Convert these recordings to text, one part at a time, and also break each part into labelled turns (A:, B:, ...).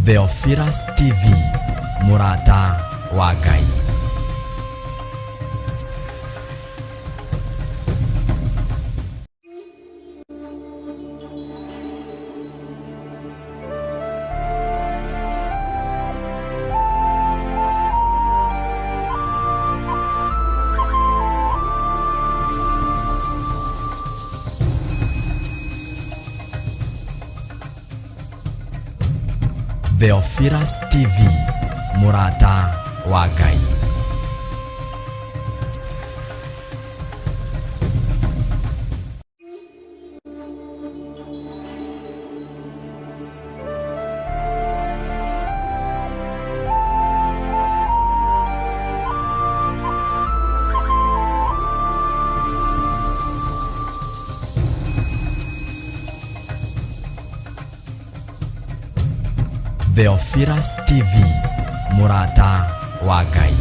A: Theophilus TV, mũrata wa Ngai. Theophilus TV, mũrata wa Ngai. Theophilus TV, mũrata wa Ngai.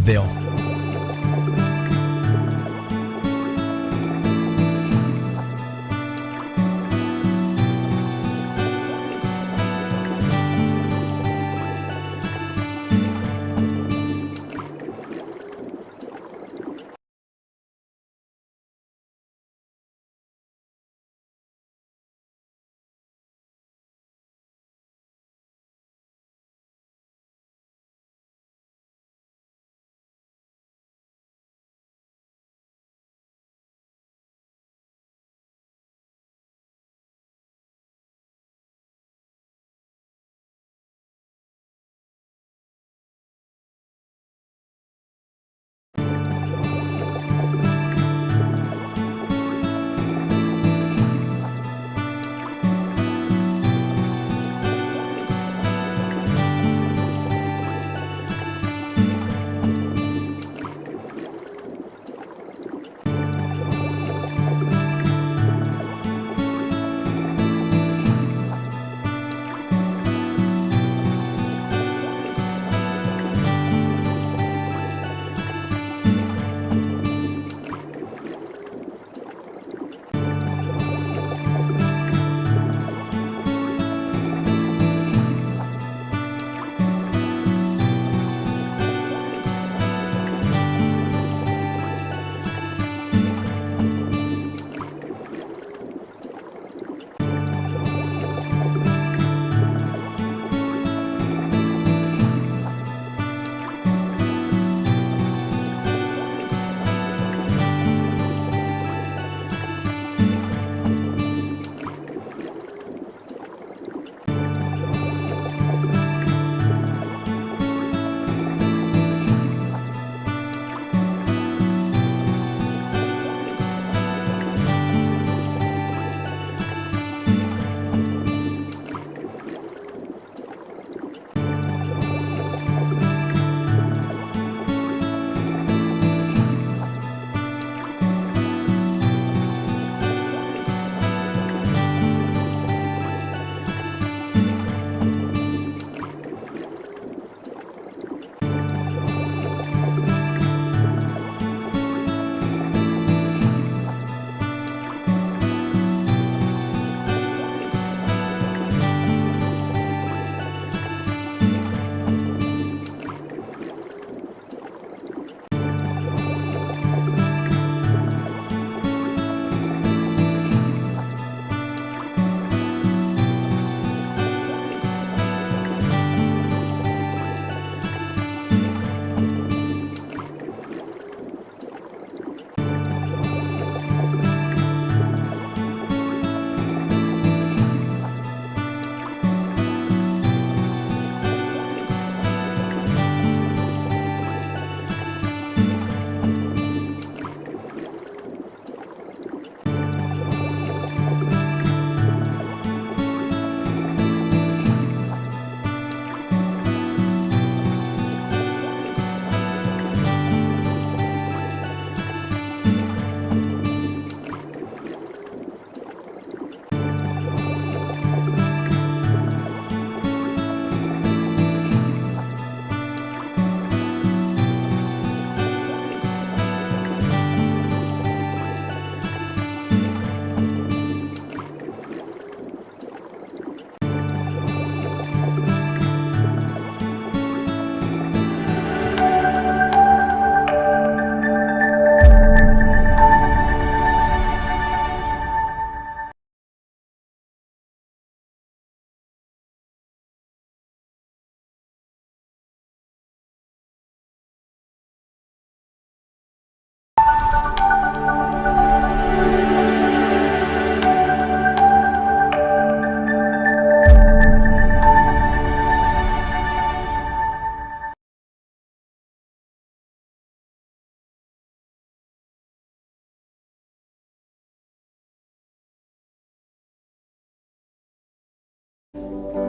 A: Theophilus.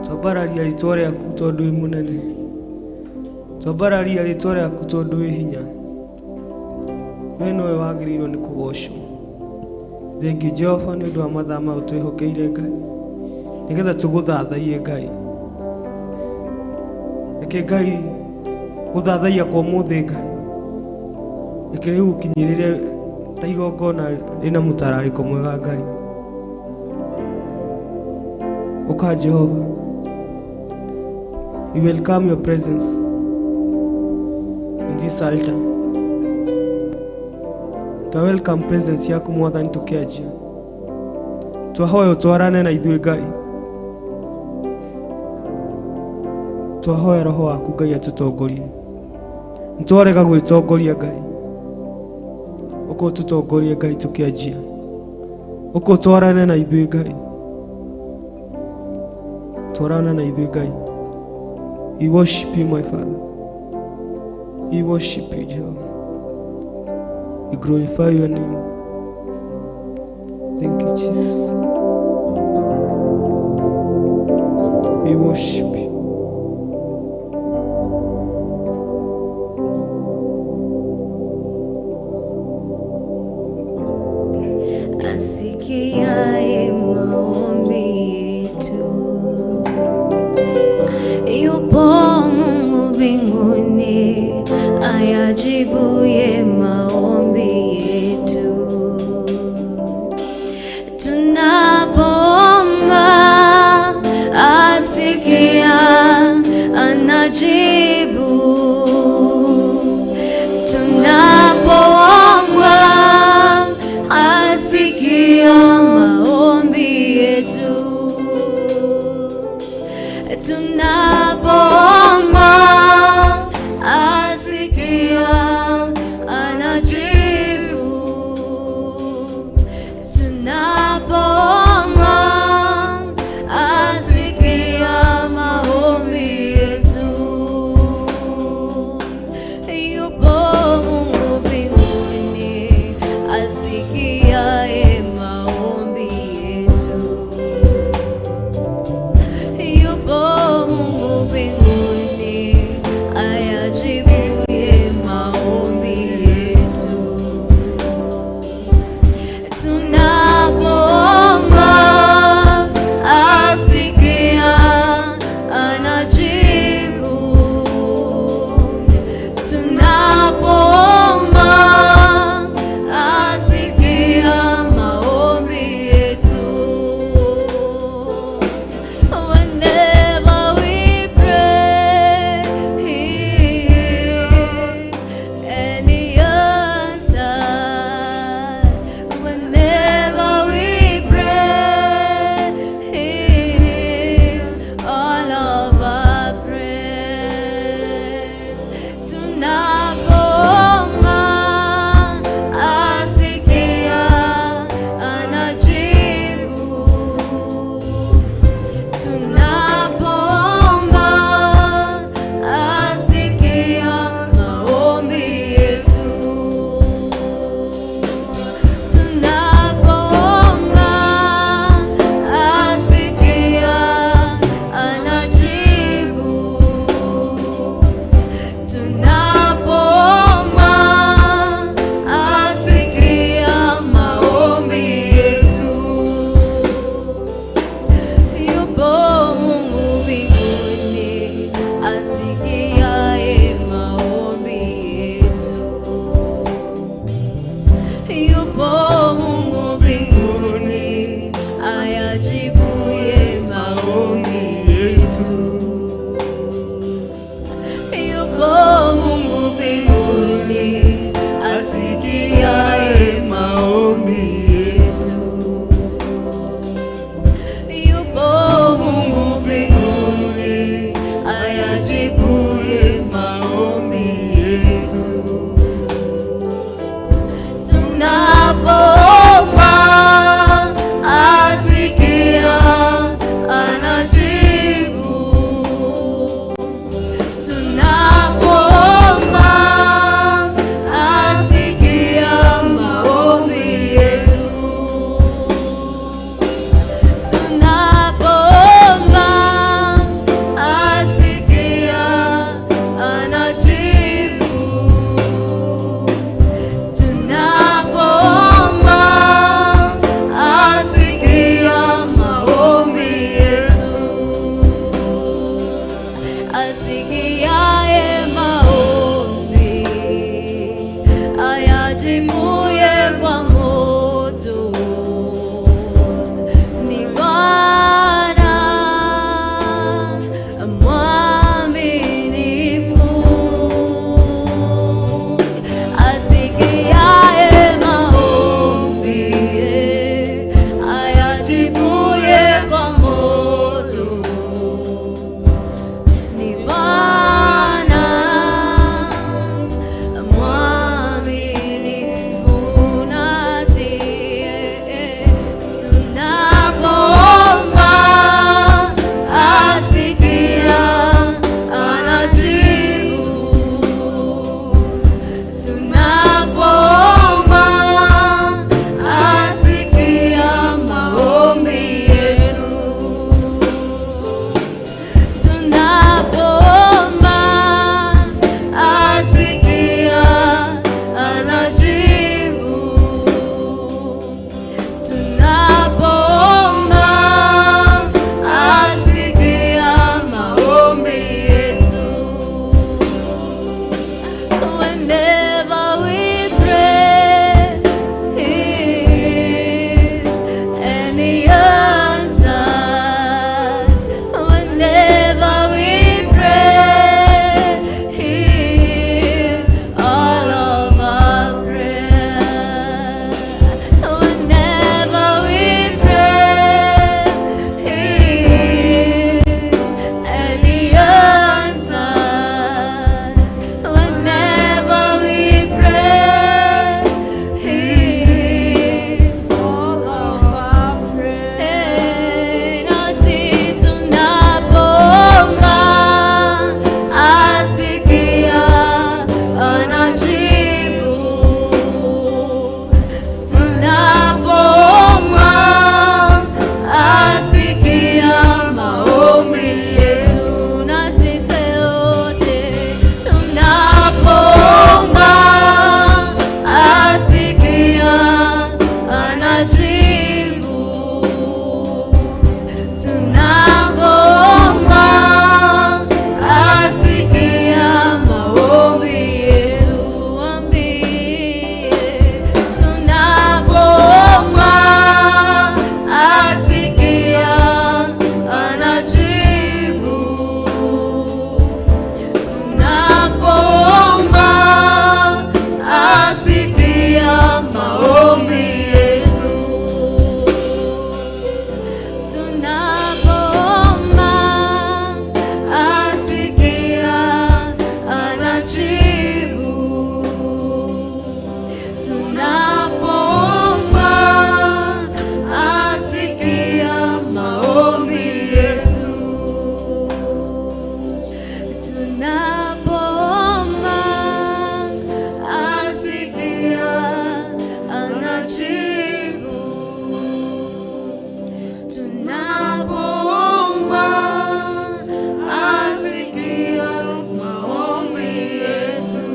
B: Twambararia rĩtwa rĩaku tondũ wĩ mũnene. Twambararia rĩtwa rĩaku tondũ wĩ hinya. We nowe wagĩrĩirwo nĩ kũgocwo. Thengiũ Jehova nĩ ũndũ wa mathaa maya ũtwĩhokeire Ngai, nĩgetha tũgũthathaiye Ngai. Reke Ngai gũthathaiya kwa ũmũthĩ Ngai, reke gĩgũkinyĩrĩre ta igongona rĩna mũtararĩko mwega Ngai. Ũka Jehova, we welcome your presence in this altar. Twa welcome presence yaku Mwathani tũkĩanjia. Twahoya ũtwarane na ithuĩ Ngai. Twahoya roho waku Ngai atũtongorie. Nĩtwarega gwĩtongoria Ngai. Ũka ũtũtongorie Ngai tũkĩanjia. Ũka ũtwarane na ithuĩ Ngai. Twarana na ithuĩ Ngai. We worship you, my Father. We worship you, Jehovah. We glorify your name. Thank you, Jesus. We worship you.
C: Asikiaye maombi yetu, yupo Mungu mbinguni, ayajibuye maombi yetu. Tunapoomba asikia, anajibu. Tunapoomba asikia maombi yetu. Tunapoomba asikia, anajibu. Tunapoomba asikia maombi yetu. Yupo Mungu mbinguni, asikiaye maombi yetu. Yupo Mungu mbinguni, ayajibuye maombi yetu. Tunapoomba asikia, anajibu. Tunapoomba asikia maombi yetu. Whenever we pray, He hears and He answers. Whenever we pray, He hears all of our prayers. Tunapoomba asikia, anajibu. Tunapoomba asikia maombi yetu. Tunapoomba asikia, anajibu. Tunapoomba asikia maombi yetu. Yupo Mungu mbinguni, asikiaye maombi yetu. Yupo Mungu mbinguni, ayajibuye maombi yetu. Yupo Mungu mbinguni, asikiaye maombi yetu. Yupo Mungu mbinguni, ayajibuye maombi yetu. Tunapoomba asikia, anajibu. Tunapoomba asikia maombi yetu. Tunapoomba asikia maombi yetu. Tunapoomba asikia, anajibu. Tunapoomba asikia maombi yetu. Tunapoomba asikia, anajibu. Tunapoomba asikia maombi yetu.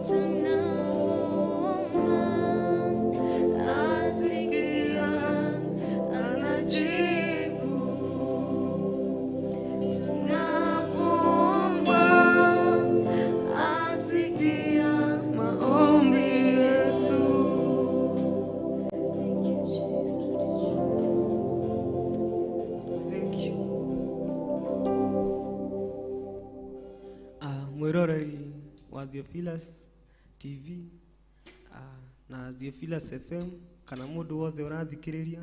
C: Tunapoomba asikia, anajibu. Tunapoomba asikia maombi yetu. Thank you, Jesus.
B: Thank you. Mwiroreri wa Theophilus TV na Theophilus FM kana mundu wothe ũrathikĩrĩria,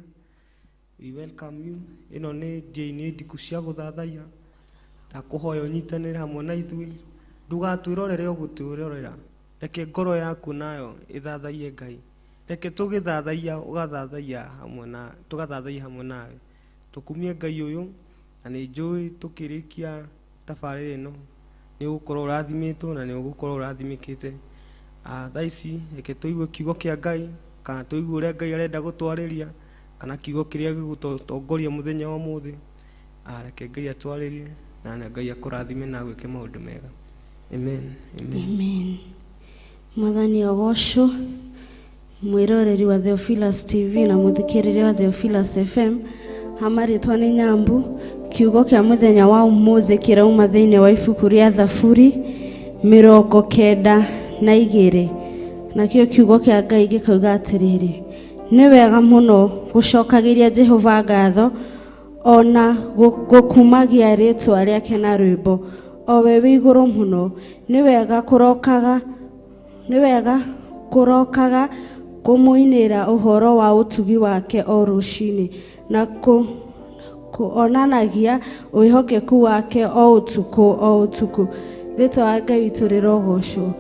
B: we welcome you. Ĩno nĩ ndĩa-inĩ ndiku cia gũthathaiya. Ndakũhoya ũnyitanĩre hamwe na ithuĩ, ndũgatwĩrorere o gũtwĩrorera, reke ngoro yaku nayo ĩthathaiye Ngai. Reke tũgĩthathaiya ũgathathaiya hamwe na tũgathathaiya hamwe nawe, tũkumie Ngai ũyũ. Na nĩ njũĩ tũkĩrĩkia tabarĩra ĩno nĩ ũgũkorwo ũrathimĩtwo na nĩ ũgũkorwo ũrathimĩkĩte. Thaa ici reke tũigue kiugo kĩa Ngai, kana tũigue ũrĩa Ngai arenda gũtwarĩria, kana kiugo kĩrĩa gĩgũtũtongoria mũthenya wa ũmũthĩ. Reke Ngai atwarĩrie na Ngai akũrathime na agwĩke maũndũ mega. Amen. Amen.
D: Amen. Mwathani ogocwo. Mwiroreri wa Theophilus TV na muthikiriria wa Theophilus FM, hamarĩtwa nĩ Nyambu. Kiugo kĩa mũthenya wa ũmũthĩ kĩrauma thĩinĩ wa ibuku rĩa Thaburi 92, nakĩo kiugo kĩa Ngai gĩkauga atĩrĩrĩ, nĩ wega mũno gũcokagĩria Jehova ngatho, ona gũkumagia rĩtwa rĩake na rwĩmbo, o we wĩ igũrũ mũno. Nĩ wega kũrokaga, nĩ wega kũrokaga kũmũinĩra ũhoro wa ũtugi wake o rũcinĩ, na kuonanagia wĩhokeku wake o ũtukũ o ũtukũ. Rĩtwa wa Ngai witũ rĩrogocwo.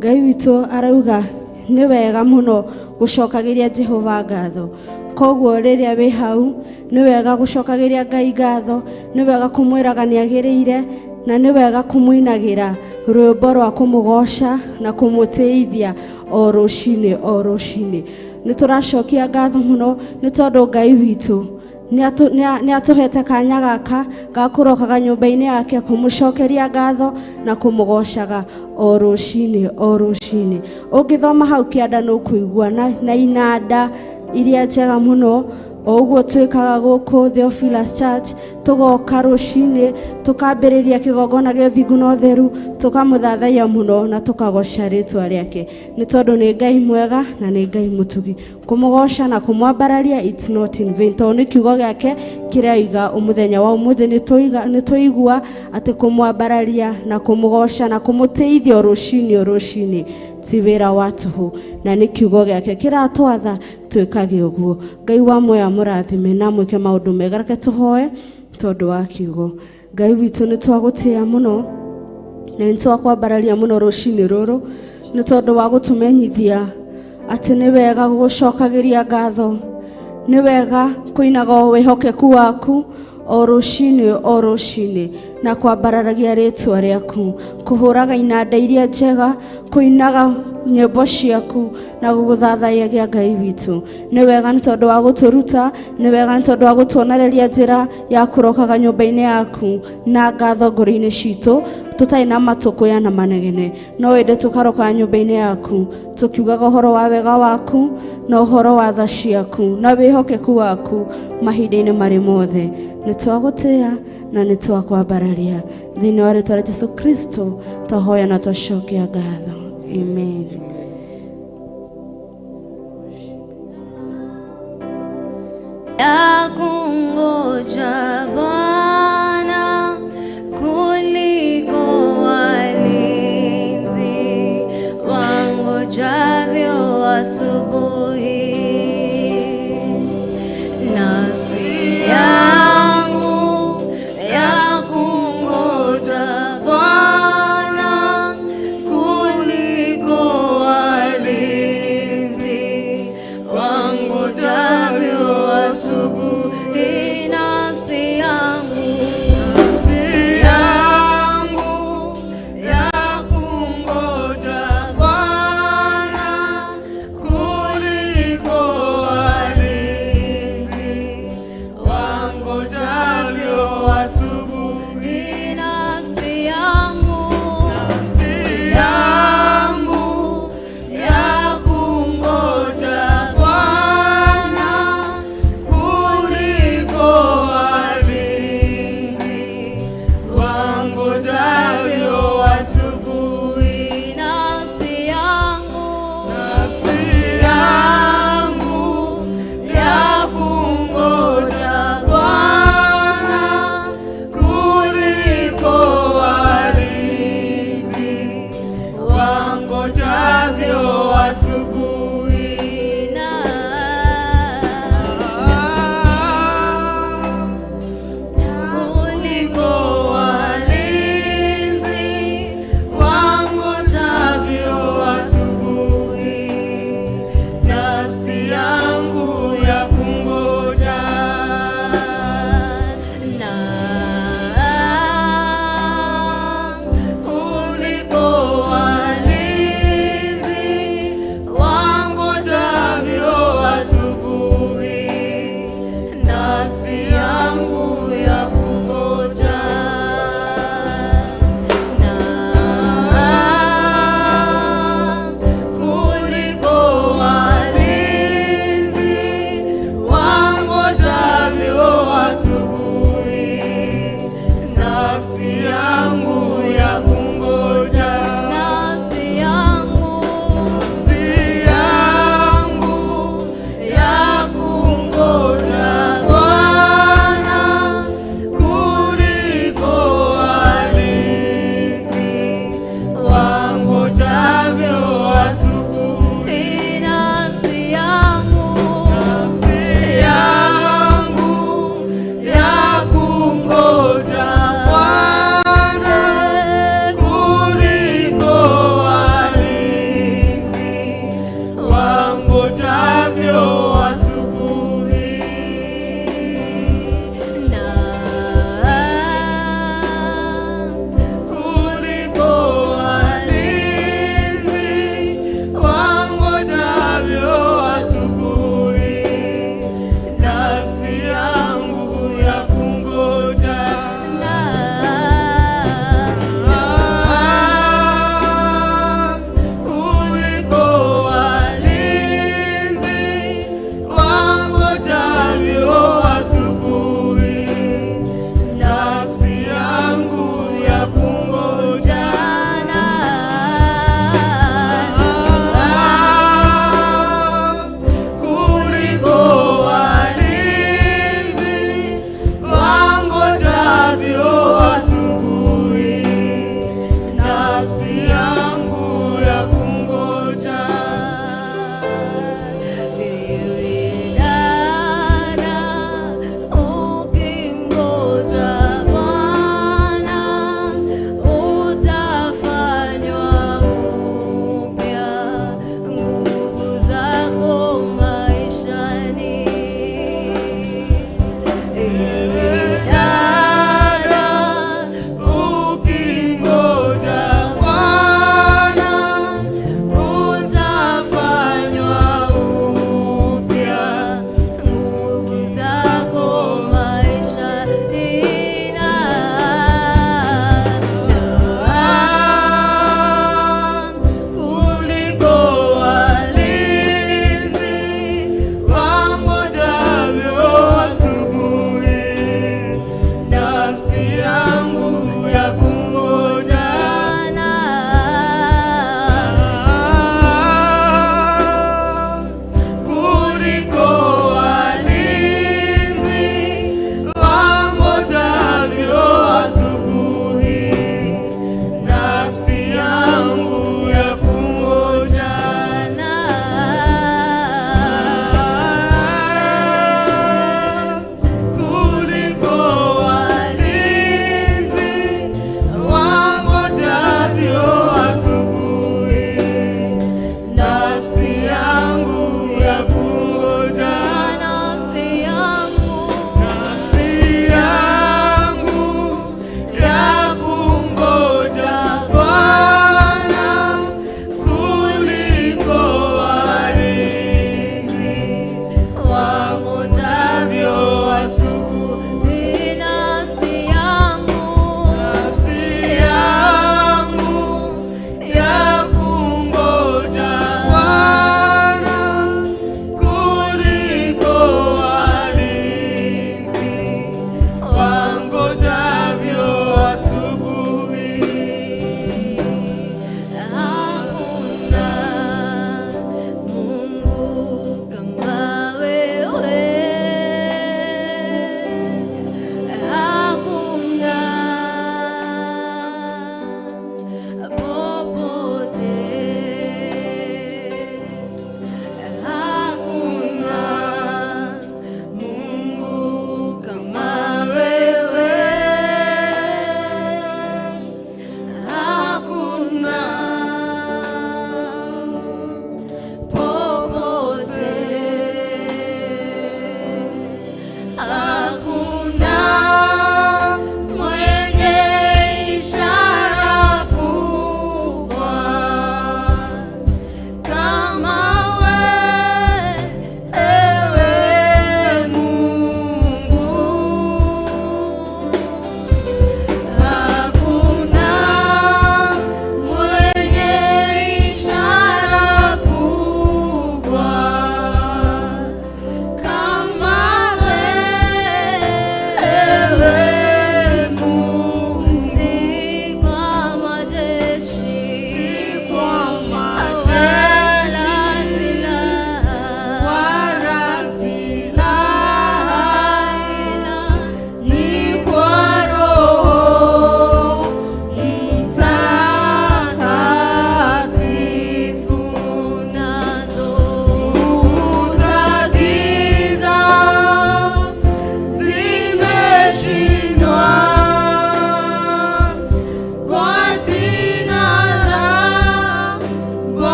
D: Ngai witũ arauga nĩ wega mũno gũcokagĩria Jehova ngatho. Koguo rĩrĩa wĩ hau nĩ wega gũcokagĩria Ngai ngatho, nĩ wega kũmwĩraga nĩ agĩrĩire, na nĩ wega kũmũinagĩra rwĩmbo rwa kũmũgoca na kũmũtĩithia o rũcinĩ o rũcinĩ. Nĩ tũracokia ngatho mũno nĩ tondũ Ngai witũ nĩ atũhete kanya gaka ga kũrokaga nyũmba-inĩ yake kũmũcokeria ngatho na kũmũgocaga o rũcinĩ o rũcinĩ. Ũngĩthoma hau kĩanda nĩ ũkũigua na inanda iria njega mũno. O ũguo twĩkaga gũkũ Theophilus Church, tũgoka rũcinĩ tũkambĩrĩria kĩgongona gĩa ũthingu na ũtheru, tũkamũthathaiya mũno na tũkagoca rĩtwa rĩake, nĩ tondũ nĩ Ngai mwega na nĩ Ngai mũtugi. Kũmũgoca na kũmwambararia it's not in vain, tondũ nĩ kiugo gĩake kĩraiga mũthenya wa ũmũthĩ. Nĩ tũigua atĩ kũmwambararia na kũmũgoca na kũmũtĩithia o rũcinĩ o rũcinĩ ti wĩra wa tũhũ, na nĩ kiugo gĩake kĩratwatha twĩkage ũguo. Ngai wa muoyo amũrathime na amwĩke maũndũ mega. Reke tũhoe tondũ wa kiugo. Ngai witũ, nĩ twagũtĩĩa mũno na nĩ twakwambararia mũno rũcinĩ rũrũ, nĩ tondũ wa gũtũmenyithia atĩ nĩ wega gũgũcokagĩria ngatho, nĩ wega kũinaga wĩhokeku waku o rũcinĩ o rũcinĩ, na kwambararagia rĩtwa rĩaku, kũhũraga inanda iria njega, kũinaga nyĩmbo ciaku na gũgũthathaiyagia Ngai witũ. Nĩ wega nĩ tondũ wa gũtũruta, nĩ wega nĩ tondũ wa gũtuonereria njĩra ya kũrokaga nyũmba-inĩ yaku na ngatho ngoro-inĩ citũ, tũtarĩ na matũkũya na manegene, no ĩndĩ tũkarokaga nyũmba-inĩ yaku tũkiugaga ũhoro wa wega waku na ũhoro wa tha ciaku na wĩhokeku waku mahinda-inĩ marĩ mothe. Nĩ twagũtĩĩa na nĩ twakwambararia thĩinĩ wa rĩtwa rĩa Jesu Kristo twahoya na twacokia ngatho. Amen.
C: Ya kungoja Bwana kuliko walinzi wa Wangojavyo asubuhi, nafsi yangu ya kungoja Bwana kuliko walinzi wangojavyo asubuhi, nafsi yangu
E: Yangu ya kungoja Bwana kuliko walinzi wangojavyo asubuhi.
C: Nafsi yangu
E: Yangu ya kungoja Bwana kuliko walinzi wangojavyo asubuhi.
C: Nafsi yangu
E: Nafsi yangu ya kungoja Bwana kuliko walinzi wangojavyo asubuhi.
C: Na
E: Kuliko walinzi wangojavyo asubuhi, nafsi yangu ya kungoja.
C: Na
E: Kuliko walinzi.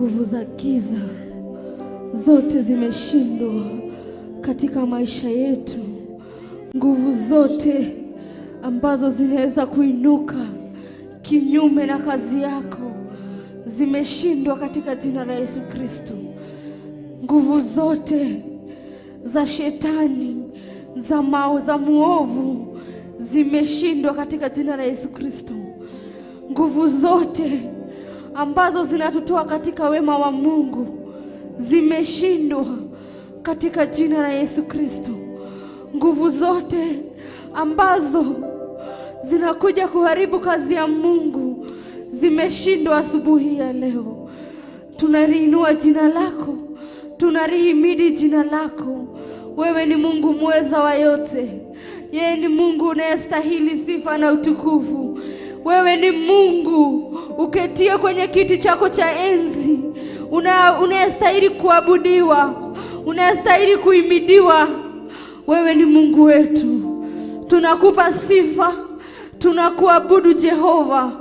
D: Nguvu za giza zote zimeshindwa katika maisha yetu. Nguvu zote ambazo zinaweza kuinuka kinyume na kazi yako zimeshindwa katika jina la Yesu Kristo. Nguvu zote za shetani, za mao, za muovu zimeshindwa katika jina la Yesu Kristo. Nguvu zote ambazo zinatutoa katika wema wa Mungu zimeshindwa katika jina la Yesu Kristo. Nguvu zote ambazo zinakuja kuharibu kazi ya Mungu zimeshindwa asubuhi ya leo. Tunaliinua jina lako, tunalihimidi jina lako. Wewe ni Mungu mweza wa yote. Yeye ni Mungu unayestahili sifa na utukufu. Wewe ni Mungu uketie kwenye kiti chako cha enzi, unayestahili kuabudiwa, unayestahili kuhimidiwa. Wewe ni Mungu wetu, tunakupa sifa, tunakuabudu Jehova,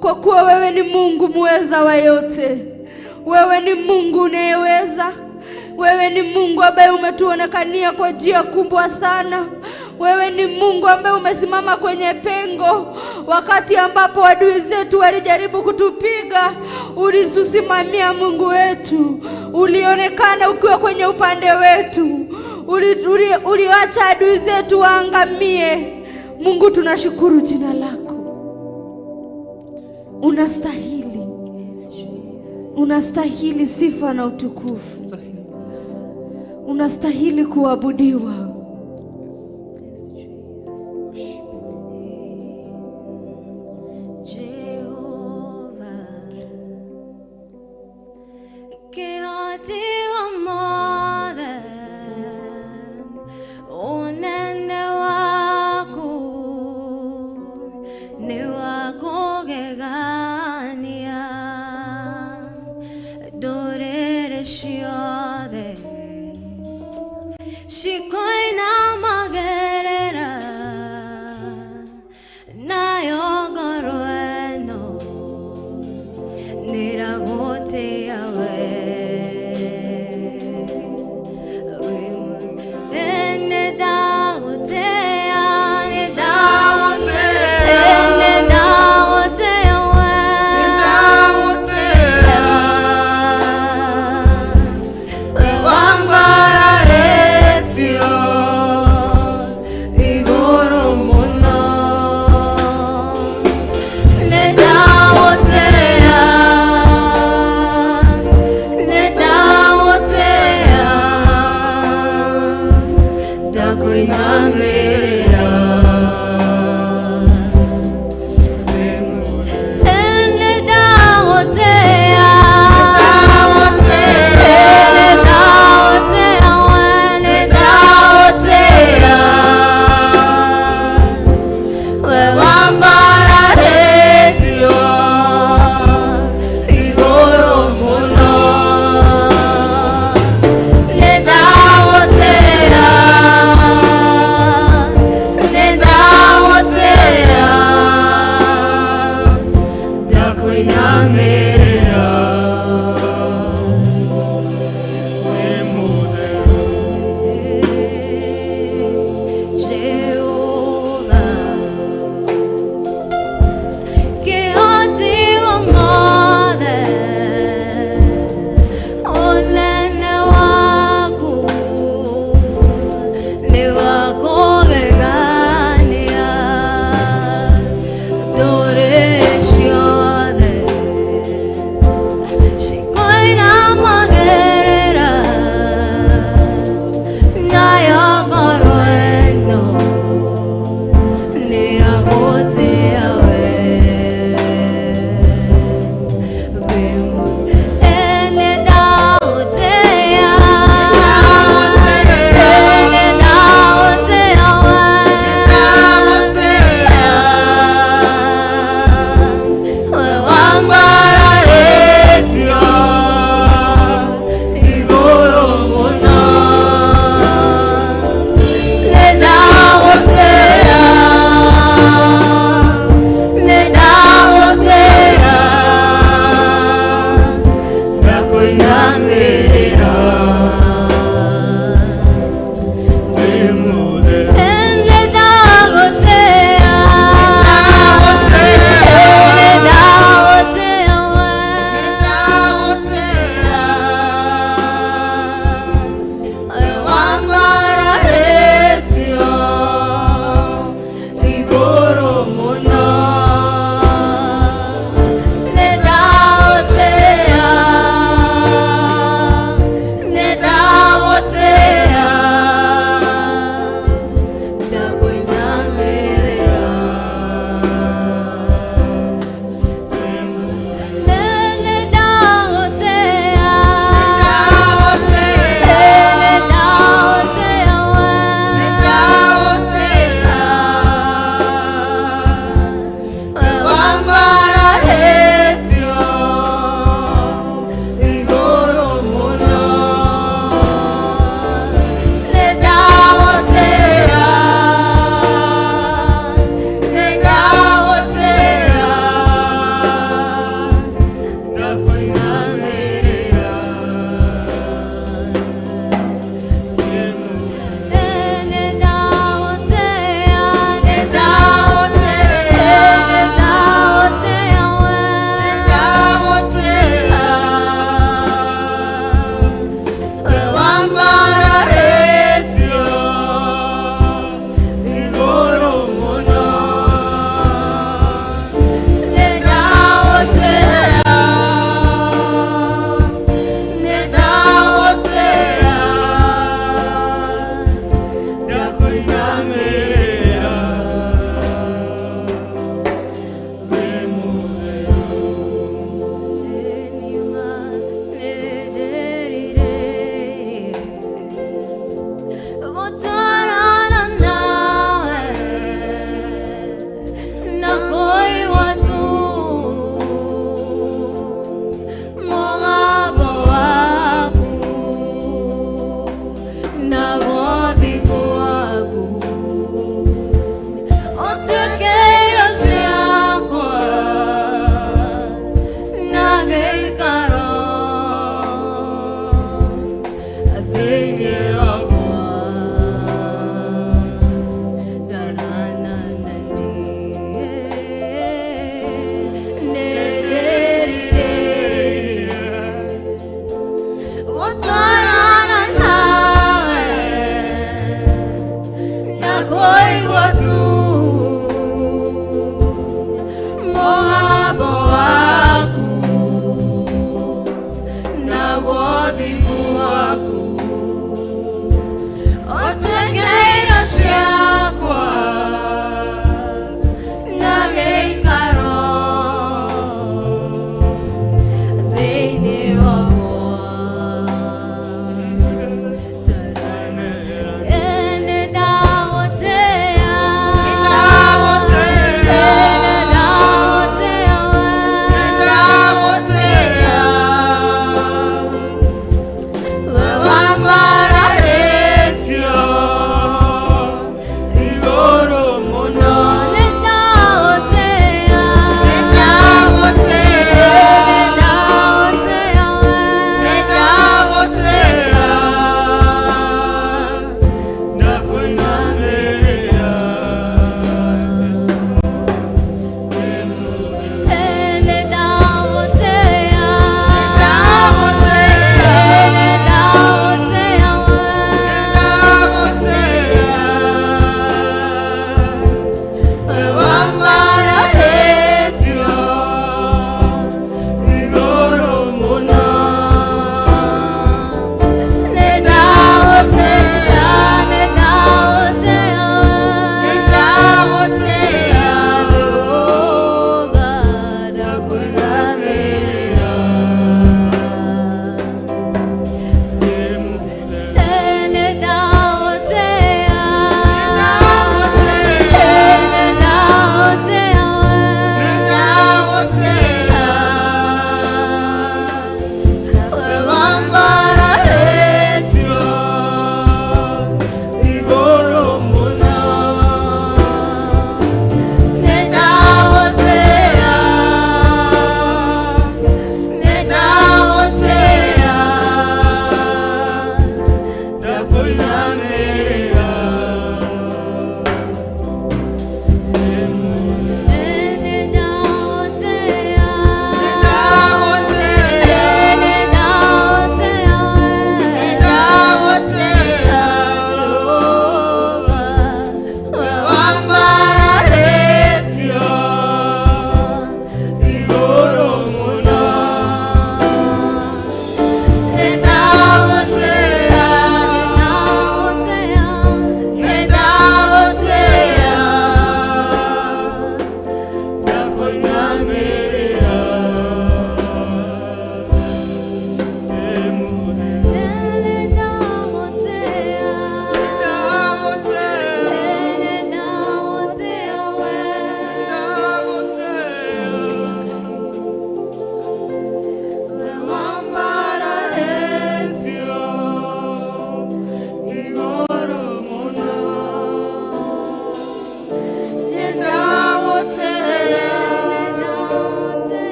D: kwa kuwa wewe ni Mungu mweza wa yote. Wewe ni Mungu unayeweza. Wewe ni Mungu ambaye umetuonekania kwa njia kubwa sana. Wewe ni Mungu ambaye umesimama kwenye pengo wakati ambapo adui zetu walijaribu kutupiga. Ulitusimamia Mungu wetu, ulionekana ukiwa kwenye upande wetu, uliacha adui zetu waangamie. Mungu, tunashukuru jina lako. Unastahili, unastahili sifa na utukufu, unastahili kuabudiwa.
C: Jehova kihoti wa mothe unene waku ni wa kũgegania ndũrĩrĩ ciothe cikoinamagĩrĩra nayo ngoro ĩno nĩragũtĩa we. Nĩndagũtĩa, nĩndagũtĩa we. Wambararĩtio igũrũ mũno. Nĩndagũtĩa,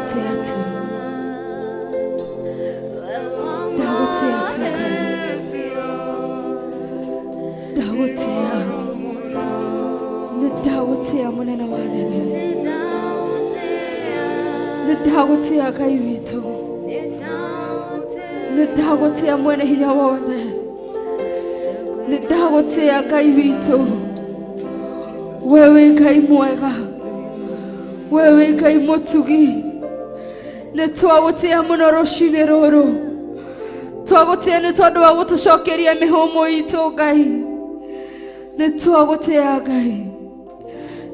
D: Ndagũtĩa tu, ndagũtĩa tu Ngai, ndagũtĩa, nĩ ndagũtĩa mũnene wa nene, nĩ ndagũtĩa Ngai witũ, nĩ ndagũtĩa mwene hinya wothe, nĩ ndagũtĩa Ngai witũ. We wĩ Ngai mwega, we wĩ Ngai mũtugi. Nĩ twagũtĩa mũno rũcinĩ rũrũ, twagũtĩa nĩ tondũ wa gũtũcokeria mĩhũmũ itũ Ngai. Nĩ twagũtĩa Ngai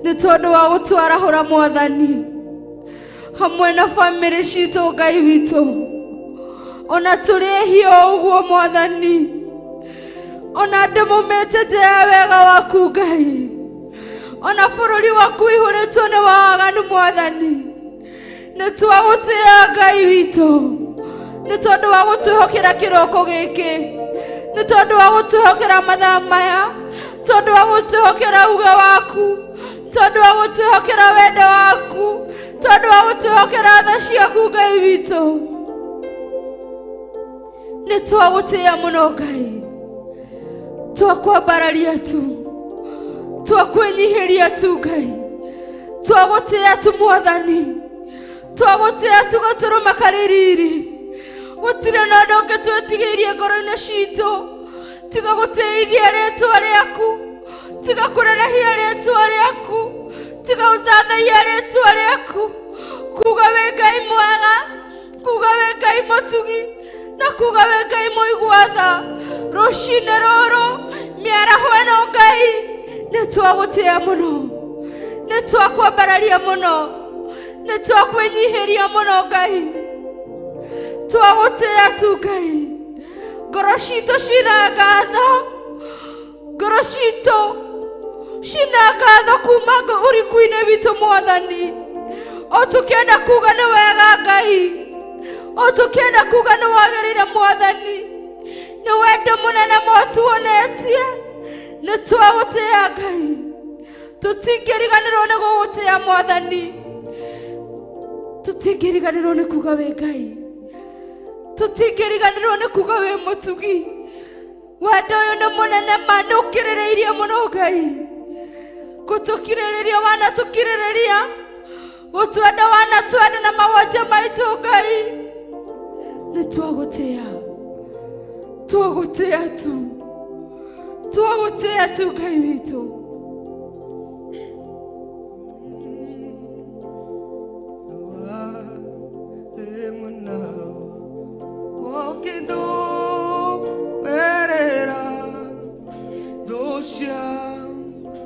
D: nĩ tondũ wa gũtwarahũra Mwathani hamwe na bamĩrĩ citũ Ngai witũ, ona tũrĩ ehia o ũguo Mwathani, ona andũ maumĩte nja ya wega waku Ngai, ona bũrũri waku ũihũrĩtwo nĩ waganu Mwathani. Nĩ twagũtĩa Ngai witũ nĩ tondũ wa gũtwĩhokera kĩroko gĩkĩ, nĩ tondũ wa gũtwĩhokera mathaa maya, tondũ wa gũtwĩhokera uge waku, tondũ wa gũtwĩhokera wendo waku, tondũ wa gũtwĩhokera tha ciaku Ngai witũ. Nĩ twagũtĩa mũno Ngai, twakwambararia tu, twakwĩnyihĩria tu Ngai, twagũtĩa tu Mwathani, twagũtĩa tu gatũrũme karĩ riri. Gũtirĩ na ũndũ ũngĩ twĩtigĩirie ngoro-inĩ citũ tiga gũtĩithia rĩtwa rĩaku, tiga kũrenehia rĩtwa rĩaku, tiga gũthathaia rĩtwa rĩaku, kuga wĩ Ngai mwega, kuga wĩ Ngai mũtugi, na kuga wĩ Ngai mũigua tha. Rũcinĩ rũrũ mĩaraho ĩno Ngai, nĩ twagũtĩa mũno, nĩ twakwambararia mũno, nĩ twakwĩnyihĩria mũno Ngai, twagũtĩa tu Ngai. Ngoro citũ cina ngatho, ngoro citũ cina ngatho kuma ũriku-inĩ witũ Mwathani. O tũkĩenda kuga nĩ wega Ngai, o tũkĩenda kuga nĩ wagĩrĩire Mwathani, nĩ wendo mũnene motuonetie. Nĩ twagũtĩa Ngai, tũtingĩriganĩrwo nĩ gũgũtĩa Mwathani, tũtingĩriganĩrwo nĩ kuga wĩ Ngai, tũtingĩriganĩrwo nĩ kuga wĩ mũtugi. Wendo ũyũ nĩ mũnene ma, nĩ ũkĩrĩrĩirie mũno Ngai, gũtũkirĩrĩria wanatũkirĩrĩria, gũtwenda wanatwenda na mawonje maitũ Ngai. Nĩ twagũtĩa, twagũtĩa tu, twagũtĩa tu Ngai witũ.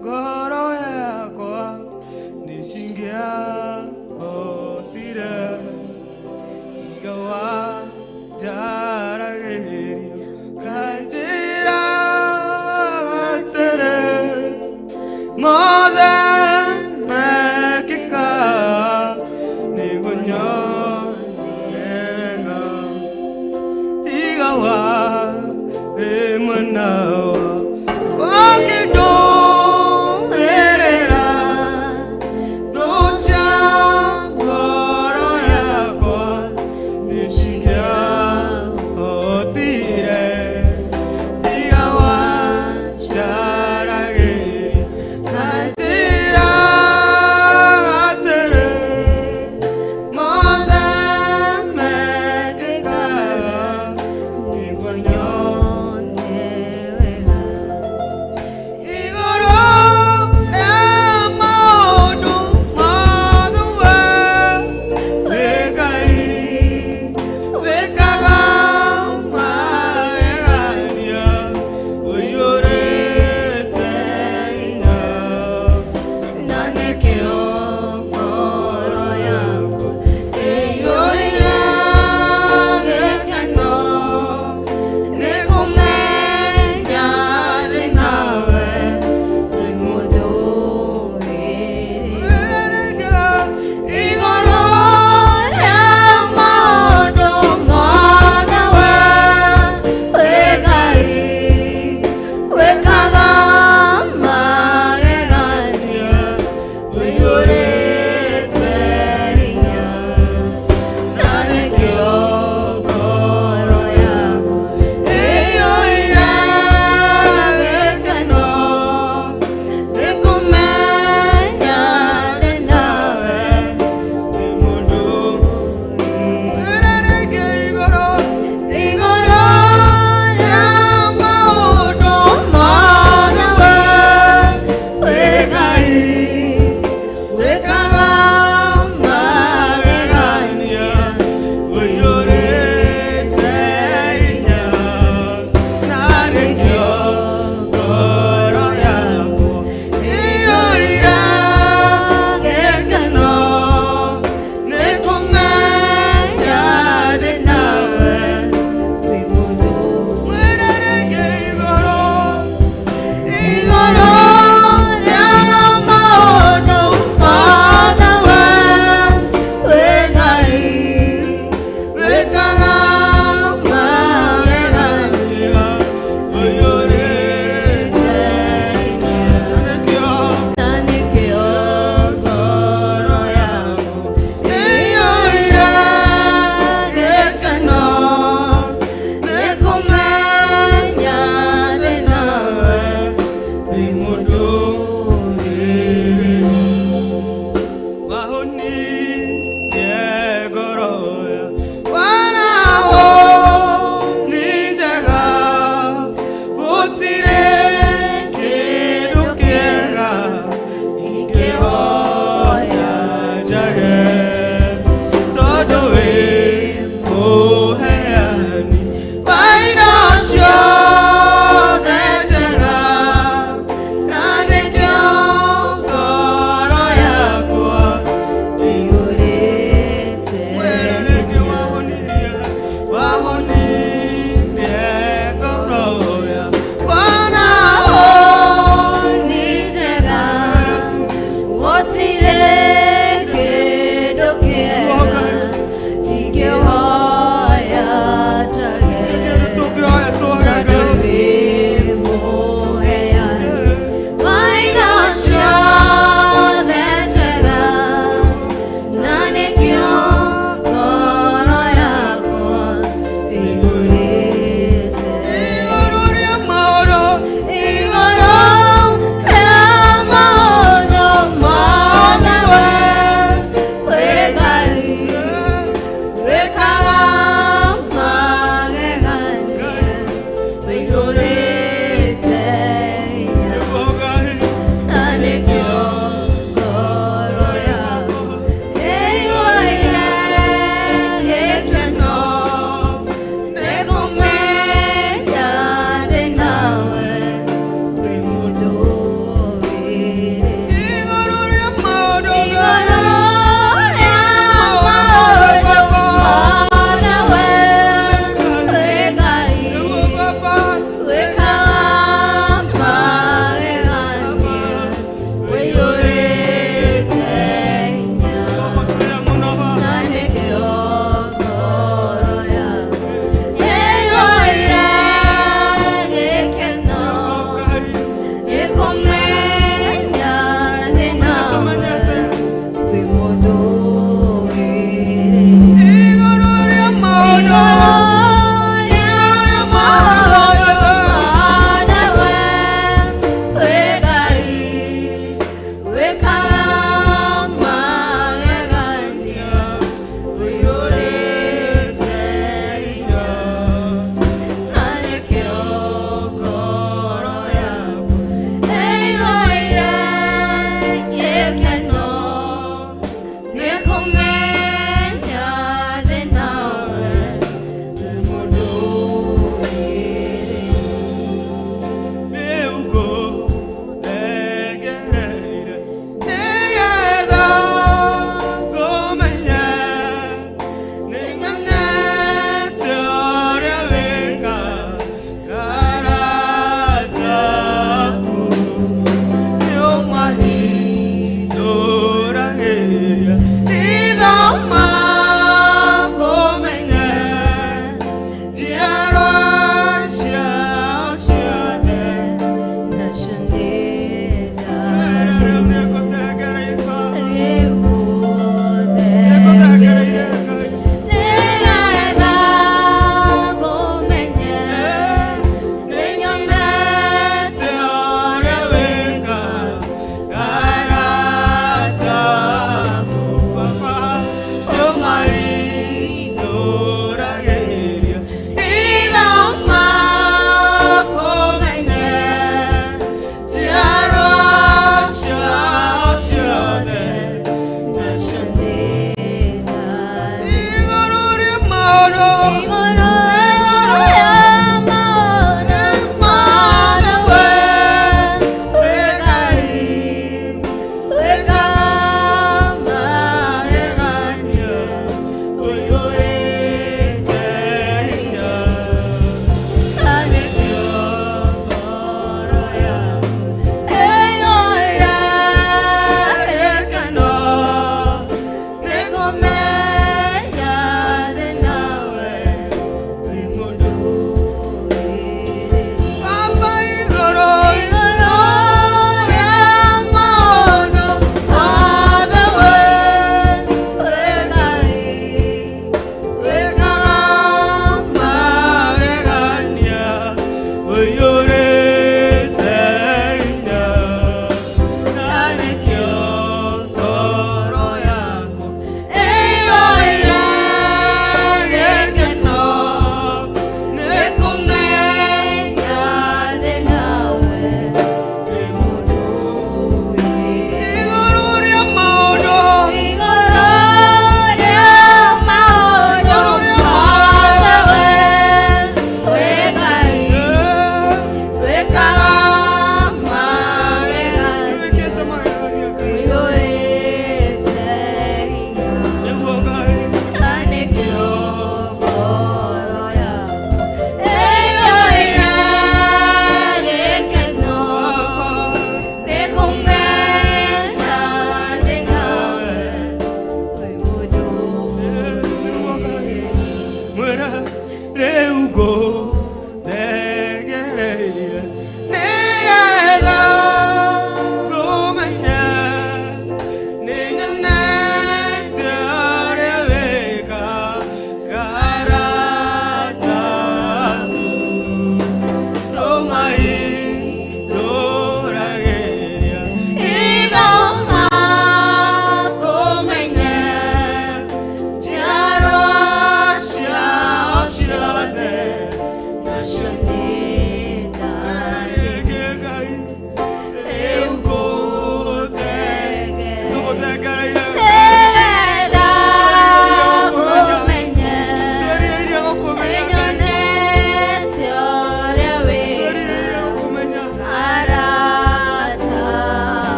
B: Ngoro yakwa nĩcingĩahotire tiga wanjaragĩria kanjĩra atĩrĩ.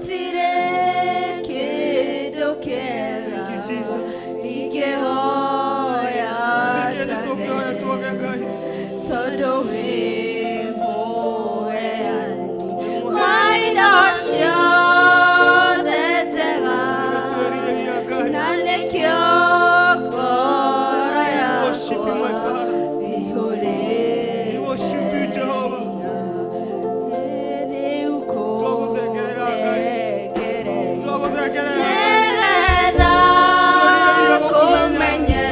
C: Gũtirĩ kĩndũ kĩega
B: Thank you, Jesus.
C: ingĩhoya
B: Gũtirĩ kĩndũ tũngĩhoya tuoge Ngai.
C: tondũ wĩ mũheani wa indo ciothe njega
B: Nĩtwerirĩria Ngai.
C: na nĩkĩo ngoro
B: Worship you, my
C: yakwa
B: Father.
C: ĩihũrĩte
B: We worship you, Jehovah.
C: rĩu
B: Twagũthengerera Ngai.
C: kũnengere
B: Twagũthengerera Ngai.
C: nĩgetha
B: Twerirĩria gũkũmenya.
C: kũmenye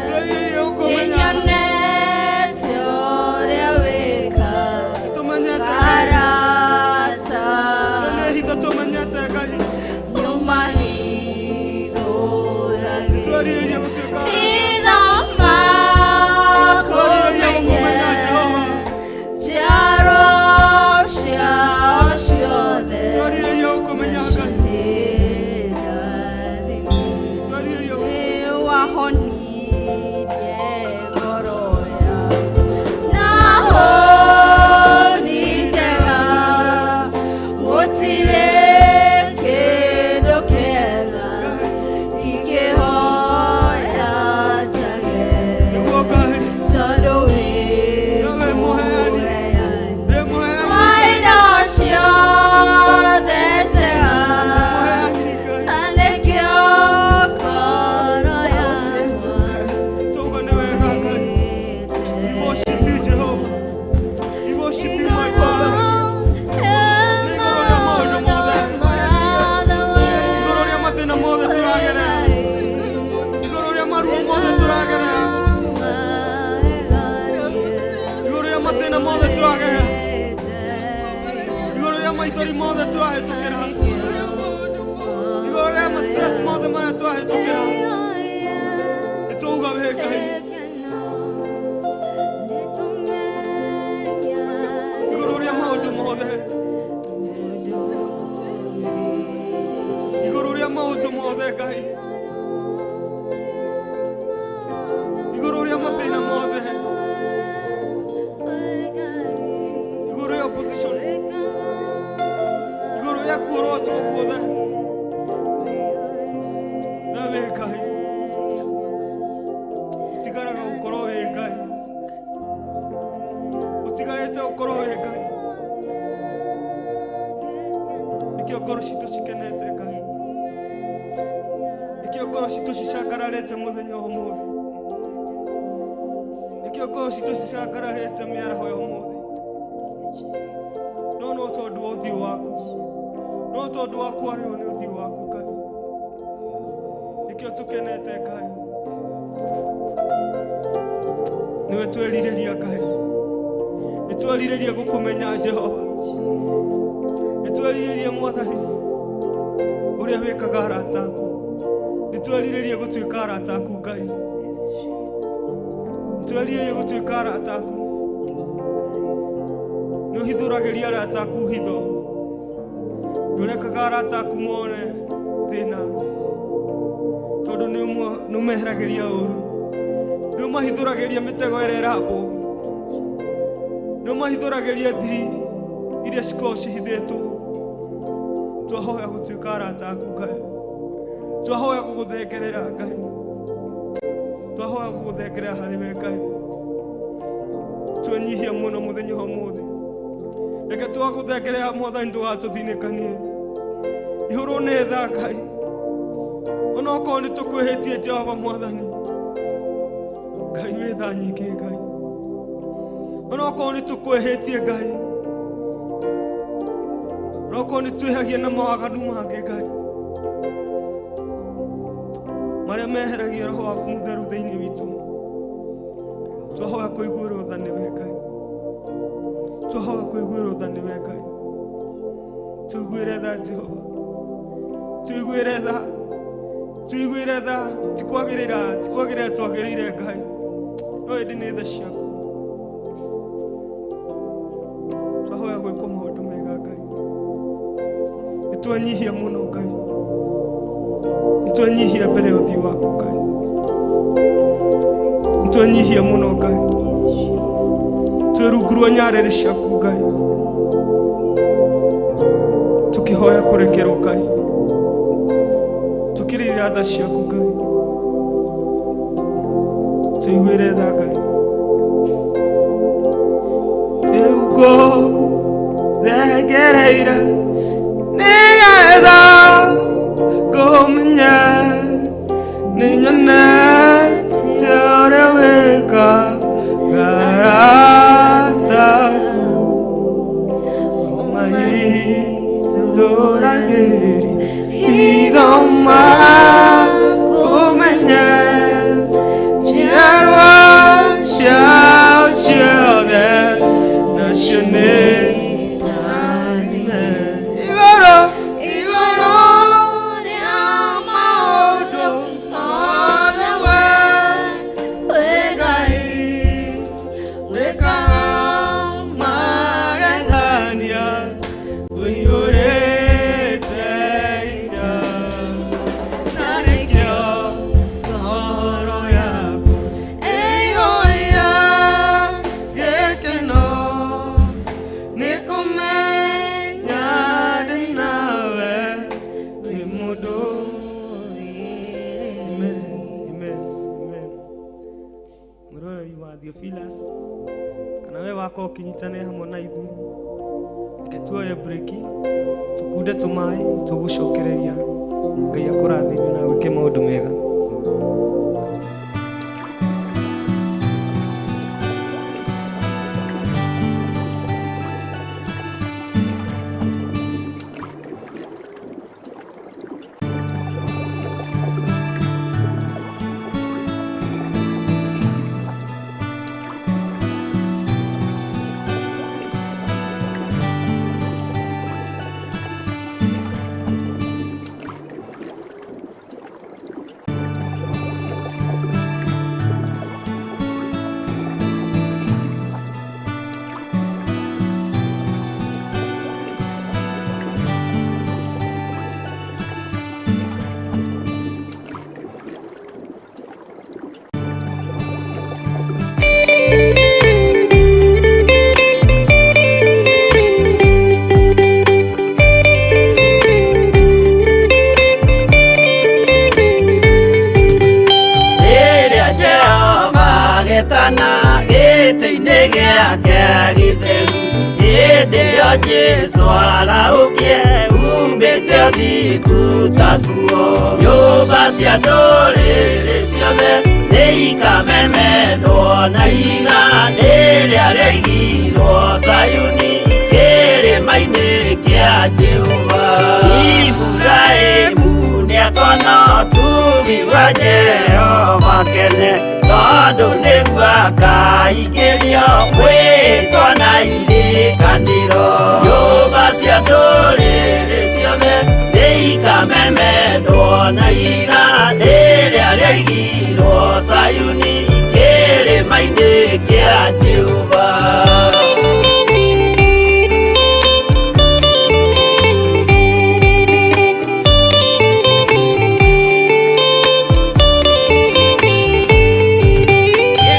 B: Twerirĩria gũkũmenya.
C: nĩnyonete ũrĩa wĩkaga
B: Nĩtũmenyete Ngai.
C: arata
B: Na nĩ hitho tũmenyete Ngai.
C: nyuma hithũragĩra
B: Nĩtwerirĩria gũtuĩka
C: ithoma
B: Twerirĩria gũkũmenya
C: kũmenye
B: Jehova.
C: njiaro ciao ciothe
B: Twerirĩria gũkũmenya Ngai.
C: nĩndathime
B: Twerirĩria
C: nĩwahonirie ngoro yakwa naho nĩ njega gũtirĩ kĩndũ kĩega ingĩhoya njage
B: nĩguo Ngai.
C: tondũ wĩ
B: Nawe mũheani.
C: mũheani
B: Wĩ mũheani.
C: wa indo ciothe njega
B: Mũheani Ngai.
C: na nĩkĩo ngoro yakwa
B: Tuga nĩ wega Ngai. We worship you, Jehovah. We worship you, my Father. Nĩ igũrũ rĩa maũndũ mothe. Igũrũ rĩa mathĩna mothe tũragerera. Igũrũ rĩa maruo mothe tũragerera. Igũrũ rĩa mathĩna mothe tũragerera. Igũrũ rĩa maithori mothe tũrahĩtũkĩra. Igũrũ rĩa ma stress mothe marĩa tũrahĩtũkĩra. Nĩ twauga wĩ Ngai. Igũrũ rĩa maũndũ mothe. Igũrũ rĩa maũndũ mothe Ngai. Igũrũ rĩa mathĩna mothe. Igũrũ rĩa opposition. Igũrũ rĩa kuorotwo guothe. We wĩ Ngai. Ũtigaraga gũkorwo wĩ Ngai. Ũtigarĩte gũkorwo wĩ Ngai. Nĩkĩo ngoro citũ cikenete Ngai. Nĩkĩo ngoro citũ cicangararĩte mũthenya wa ũmũthĩ. Nĩkĩo ngoro citũ cicangararĩte mĩaraho ya ũmũthĩ. No no tondũ wa ũthiũ waku. No tondũ wa kwarĩrwo nĩ ũthiũ waku Ngai. Nĩkĩo tũkenete Ngai. Nĩwe twerirĩria Ngai. Nĩ twerirĩria gũkũmenya Jehova. Nĩ twerirĩria Mwathani ũrĩa wĩkaga arata aku. Nĩ twerirĩria gũtuĩka arata aku Ngai. Nĩ twerirĩria gũtuĩka arata aku. Nĩ ũhithũragĩria arata aku hitho. Ndũrekaga arata aku mone thĩna. Tondũ nĩ ũmeheragĩria ũru. Nĩ ũmahithũragĩria mĩtego ĩrĩa ĩrambwo. Nĩ ũmahithũragĩria thiri iria cikoragwo cihithĩtwo. Twahoya gũtuĩka arata aku Ngai. Twahoya gũgũthengerera Ngai. Twahoya gũgũthengerera harĩ we Ngai. Twenyihia mũno mũthenya wa ũmũthĩ. Reke twagũthengerera Mwathani ndũgatũthinĩkanie. Ihũrwo nĩ tha Ngai. Onokorwo nĩ tũkwĩhĩtie Jehova Mwathani. Ngai wĩ tha nyingĩ Ngai. Onokorwo nĩ tũkwĩhĩtie Ngai. Onokorwo nĩ twĩhagia na mawaganu mangĩ Ngai. Marĩa meheragia roho waku mũtheru thĩinĩ witũ. Twahoya kũiguĩrwo tha nĩwe Ngai. Twahoya kũiguĩrwo tha nĩwe Ngai. Tũiguĩre tha Jehova. Tũiguĩre tha. Tũiguĩre tha. Ti kwagĩrĩra, ti kwagĩrĩra twagĩrĩire Ngai. No ĩndĩ nĩ tha ciaku. Twahoya gwĩkwo maũndũ mega Ngai. Nĩ twenyihia mũno Ngai. Nĩ twenyihia mbere ya ũthiũ waku Ngai. Nĩ twenyihia mũno Ngai. Twĩ rungu rwa nyarĩrĩ ciaku Ngai. Tũkĩhoya kũrekerwo Ngai, tũkĩrĩrĩra tha ciaku Ngai, tũiguĩre tha Ngai. Rĩu ngũthengereire nĩgetha ngũmenye, nĩnyonete ũrĩa wĩkaga arata aku mahithũragĩria hitho makũmenye, njiarwa ciao ciothe nacio nĩ rathime. Igũrũ igũrũ rĩa maũndũ mothe we wĩ Ngai wĩkaga magegania, ũiyũrĩte hinya, na nĩkĩo ngoro yaku ĩiyũire gĩkeno nĩ kũmenya ndĩ nawe wĩ mũndũ. Amen, amen, amen. Mũroreri wa Theophilus, kana we wakwa ũkĩnyitanĩre hamwe na ithuĩ, reke tuoye breki tũkunde tũmaĩ, tũgũcokereria. Ngai akũrathime na gwĩke maũndũ mega.
F: Rĩrĩa Jehova getana gĩtĩ-inĩ gĩake gĩtheru, hĩndĩ ĩyo Jesũ arahũkie umbĩte ũthingu ta nguo. Nyũmba cia ndũrĩrĩ ciothe nĩikamemendwo na ihiga rĩrĩa rĩaigirwo Zayuni kĩrĩma-inĩ kĩa Jehova. Iburahĩmu nĩakona ũtugi wa Jehova kene, tondũ nĩguo akaingĩrio mwĩtwa na irĩkanĩro. Nyũmba cia ndũrĩrĩ ciothe nĩikamemendwo na ihiga rĩrĩa rĩaigirwo Zayuni kĩrĩma-inĩ kĩa Jehova.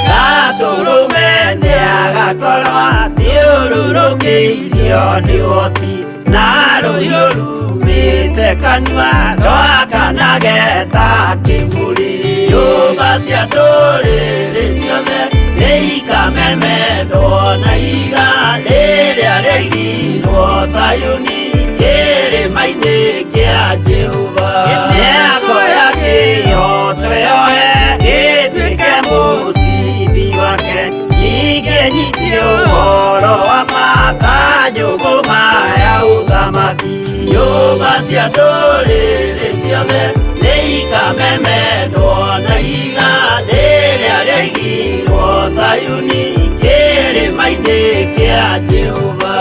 F: Gatũrũme nĩagakorwo athiũrũrũkĩirio nĩ ũhoti, na rũhiũ rumĩte kanua rwakanage ta kĩmũrĩ. Nyũmba cia ndũrĩrĩ ciothe nĩikamemendwo na ihiga rĩrĩa rĩaigirwo Zayuni kĩrĩma-inĩ kĩa Jehova. Nĩakoya kĩhooto yoe gĩtuĩke mũcibi wake, ningĩ nyitie ũhoro wa ma ta njũgũma ya ũthamaki. Nyũmba cia ndũrĩrĩ ciothe nĩikamemendwo na ihiga rĩrĩa rĩaigirwo Zayuni kĩrĩma-inĩ kĩa Jehova.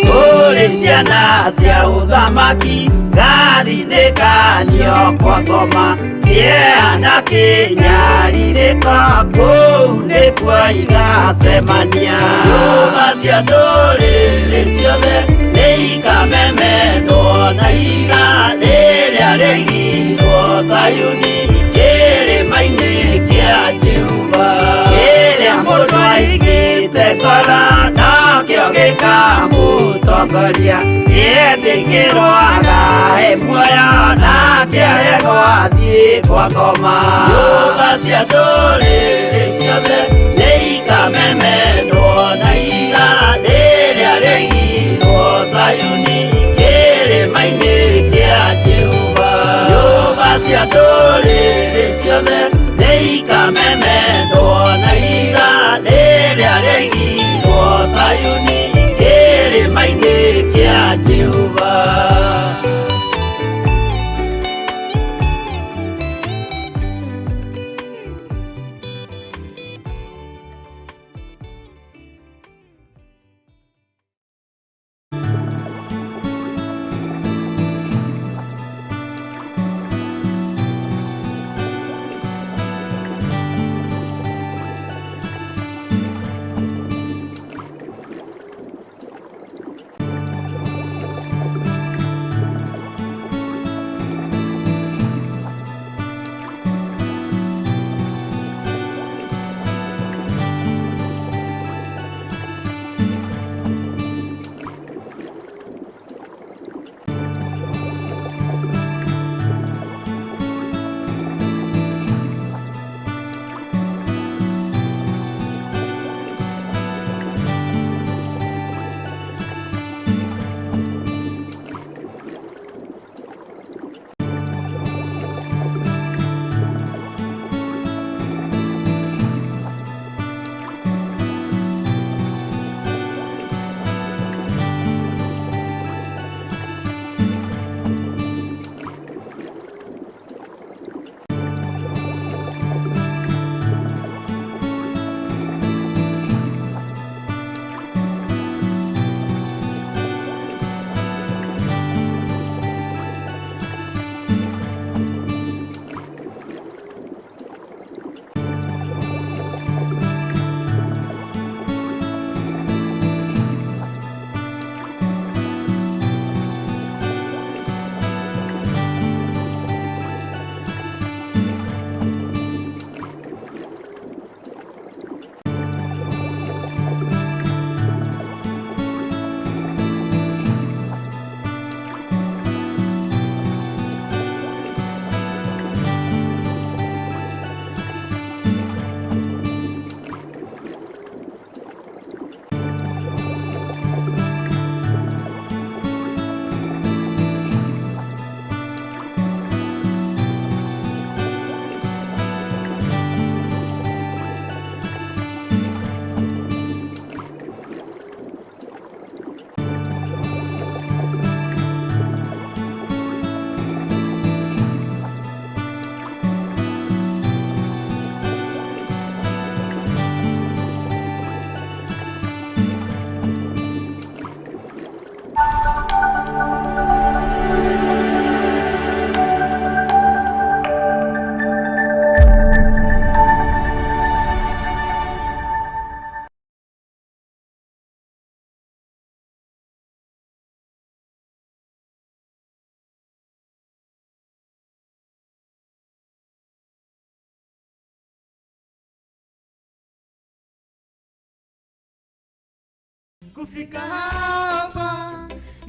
F: Kũrĩ ciana cia ũthamaki ngathinĩkanio kwa kwa ngoma kĩeha na kĩnyarirĩko kũu nĩkuo igacemania. Nyũmba cia ndũrĩrĩ ciothe nĩikamemendwo na ihiga rĩrĩa rĩigirwo Zayuni kĩrĩma-inĩ kĩa Jehova. Kĩrĩa mũndũ aigĩte ngoro nokĩo gĩkamũtongoria, gĩetĩkĩrwo agae muoyo nake aregwo athiĩ kwa ngoma. Nyũmba cia ndũrĩrĩ ciothe nĩikamemendwo na ihiga rĩrĩa rĩigirwo Zayuni kĩrĩma-inĩ kĩa Jehova. Nyũmba cia ndũrĩrĩ ciothe nĩikamemendwo na ihiga rĩrĩa rĩigirwo Zayuni kĩrĩma-inĩ kĩa Jehova.
E: Kufika hapa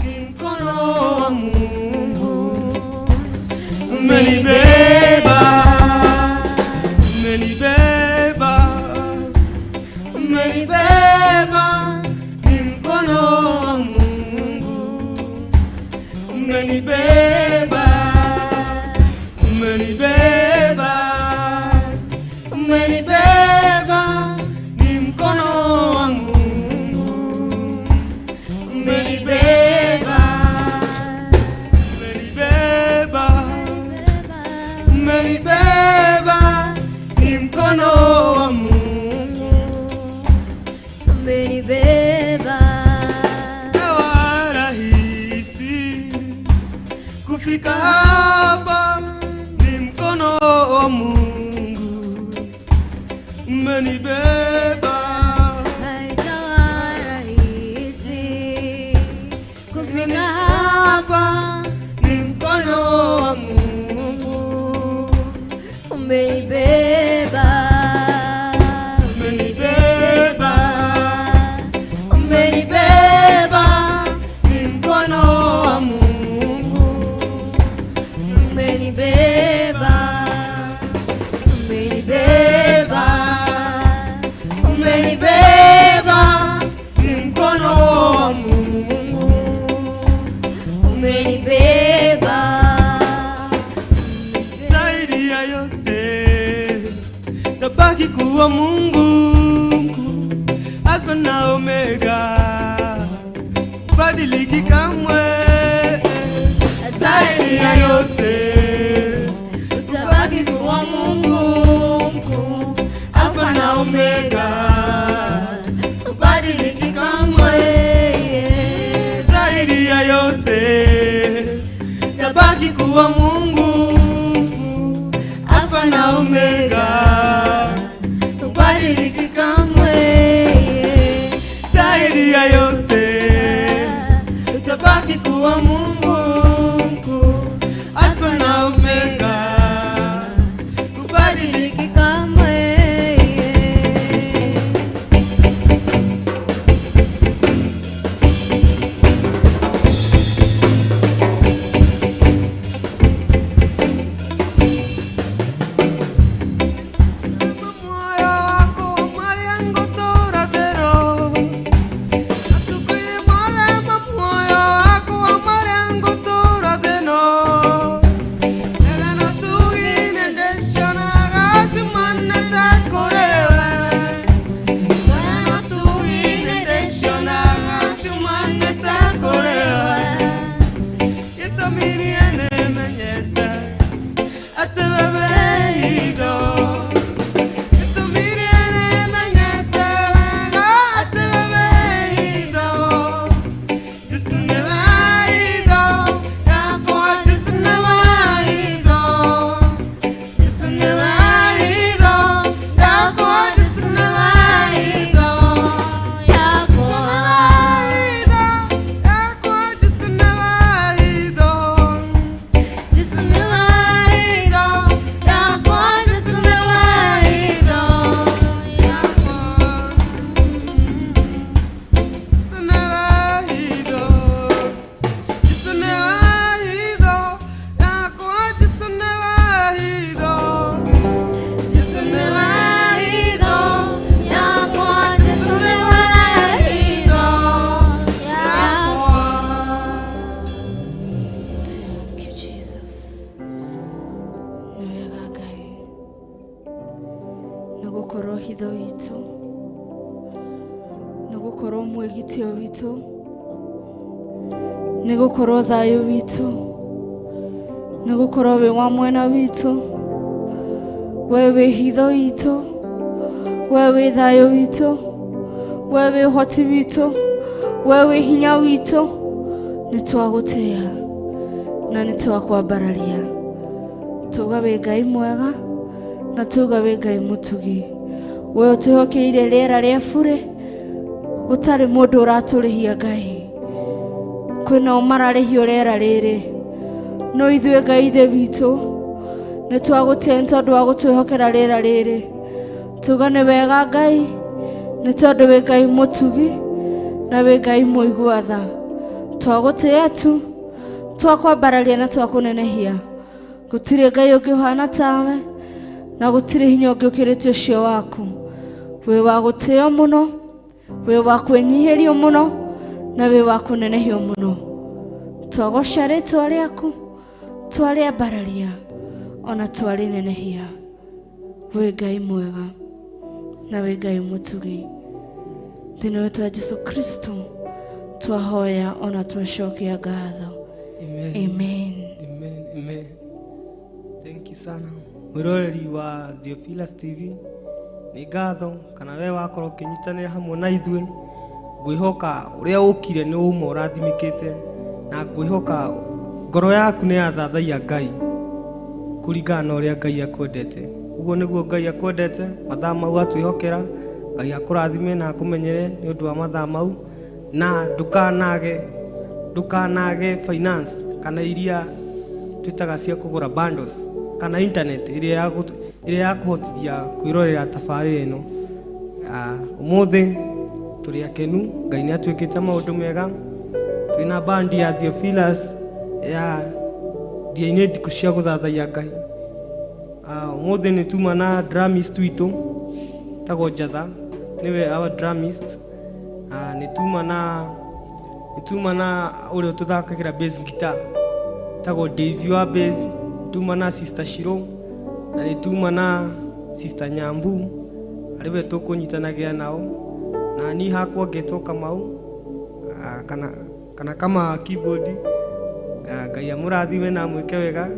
E: ni mkono wa Mungu, umenibeba, umenibeba, umenibeba, ni mkono wa Mungu, umenibeba, umenibeba, umenibeba, ni mkono wa Mungu, umenibeba, umenibeba, umenibeba, ni mkono wa Mungu,
C: umenibeba.
E: Hawa rahisi kufika hapa, ni Umenibeba.
C: Haijawa rahisi kufika hapa,
E: Ni mkono wa Mungu.
C: umenibeba,
E: Umenibeba.
C: umenibeba,
E: Ni mkono wa Mungu.
C: umenibeba, umenibeba, umenibeba,
E: Ni mkono wa Mungu.
C: umenibeba.
E: Zaidi ya yote tabaki kuwa Mungu, Alfa na Omega, badiliki kamwe. Zaidi ya yote
C: Utabaki kuwa Mungu mkuu,
E: Alfa na Omega,
C: ubadiliki kamwe.
E: Zaidi ya yote tabaki kuwa Mungu, Alfa na Omega,
C: Ubadiliki kamwe.
E: Zaidi ya yote utabaki kuwa Mungu mkuu, Alfa na Omega, ubadiliki
C: Ubadiliki kamwe.
E: Moyo wako mariango toratero atukuire mwarema moyo wako mariango torateno egano tugine ndeshonaga cimana takorewe egano tugine ndeshonaga cimana takorewe gĩtũmi niĩ nĩmenyete atĩ we wĩ hitho.
D: Thank you, Jesus. Nĩ wega Ngai nĩ gũkorwo hitho witũ, nĩ gũkorwo mwĩgitio witũ, nĩ gũkorwo thayũ witũ, nĩ gũkorwo wĩ wa mwena witũ, we wĩ hitho witũ, we wĩ thayũ witũ, we wĩ ũhoti witũ, we wĩ hinya witũ. Nĩ twagũtĩĩa na nĩ twakwambararia, tuga wĩ Ngai mwega na tuga wĩ Ngai mũtugi. We ũtwĩhokeire rĩera rĩa burĩ, gũtarĩ mũndũ ũratũrĩhia Ngai. Kwĩnao mararĩhio rĩera rĩrĩ, no ithuĩ Ngai ithe witũ nĩ twagũtĩĩa nĩ tondũ wa gũtwĩhokera rĩera rĩrĩ. Tuga nĩ wega Ngai nĩ tondũ wĩ Ngai mũtugi na wĩ Ngai mũigua tha. Twagũtĩĩa tu, twakwambararia na twakũnenehia. Gũtirĩ Ngai ũngĩ ũhana tawe na gũtirĩ hinya ũngĩ ũkĩrĩte ũcio waku. Wĩ wa gũtĩo mũno, wĩ wa kwĩnyihĩrio mũno na wĩ wa kũnenehio mũno. Twagoca rĩtwa rĩaku, twarĩambararia ona twarĩnenehia. Wĩ Ngai mwega na wĩ Ngai mũtugi. Thĩinĩ wĩtwa Jesu Kristo twahoya ona twacokia ngatho.
B: Amen.
D: Amen.
B: Amen. Amen. Thank you sana mwĩroreri wa Theophilus TV, nĩ ngatho kana we wakorwo ũkĩnyitanĩra hamwe na ithuĩ. Ngwĩhoka ũrĩa ũkire nĩ uma ũrathimĩkĩte, na ngwĩhoka ngoro yaku nĩ yathathaia Ngai kũringana na ũrĩa Ngai akwendete. Ũguo nĩguo Ngai akwendete, mathaa mau atwĩhokera. Ngai akũrathime na akũmenyere nĩ ũndũ wa mathaa mau, na ndũkanage finance kana iria twĩtaga cia kũgũra bundles kana internet ĩrĩa ya kũhotithia kwĩrorera tabarĩra ĩno. Ũmũthĩ tũrĩ akenu, Ngai nĩ atwĩkĩte maũndũ mega. Twĩna bandi ya Theophilus ya ndiainĩ ndikũ cia gũthathaiya Ngai. Ũmũthĩ nĩ tuma na drummist witũ tagwo Njatha, nĩwe our drummist. Nĩ tuma na ũrĩa tũthakagĩra bass guitar tagwo Dave wa bass, tuma na Sister Shiro, na nĩ tuma na Sister Nyambu arĩwe tũkũnyitanagĩra nao, na niĩ hakwa ngetwo Kamau kana kama keyboard. Ngai amũrathime na amwĩke wega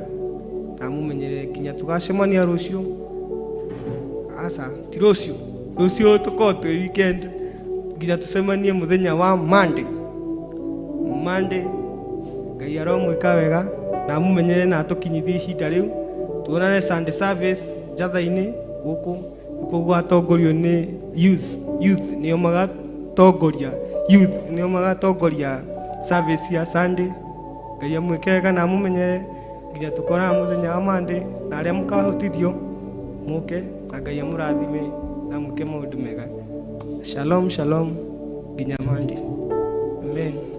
B: na amũmenyerere nginya tũgacemania rũciũ. Aca ti rũciũ, rũciũ tũkorwo twĩ weekend nginya tũcemanie mũthenya wa Monday. Monday Ngai aromwĩka wega na amũmenyerere na atũkinyithie ihinda rĩu. Tuonane Sunday service Njatha-inĩ gũkũ nĩkuo gũgatongorio nĩ youth nĩo magatongoria, youth nĩo magatongoria service ya Sunday. Ngai amwĩke wega na amũmenyerere nginya tũkorana mũthenya wa Monday, na arĩa mũkahotithio mũke, na Ngai amũrathime na amwĩke maũndũ mega. Shalom shalom nginya Monday. Amen.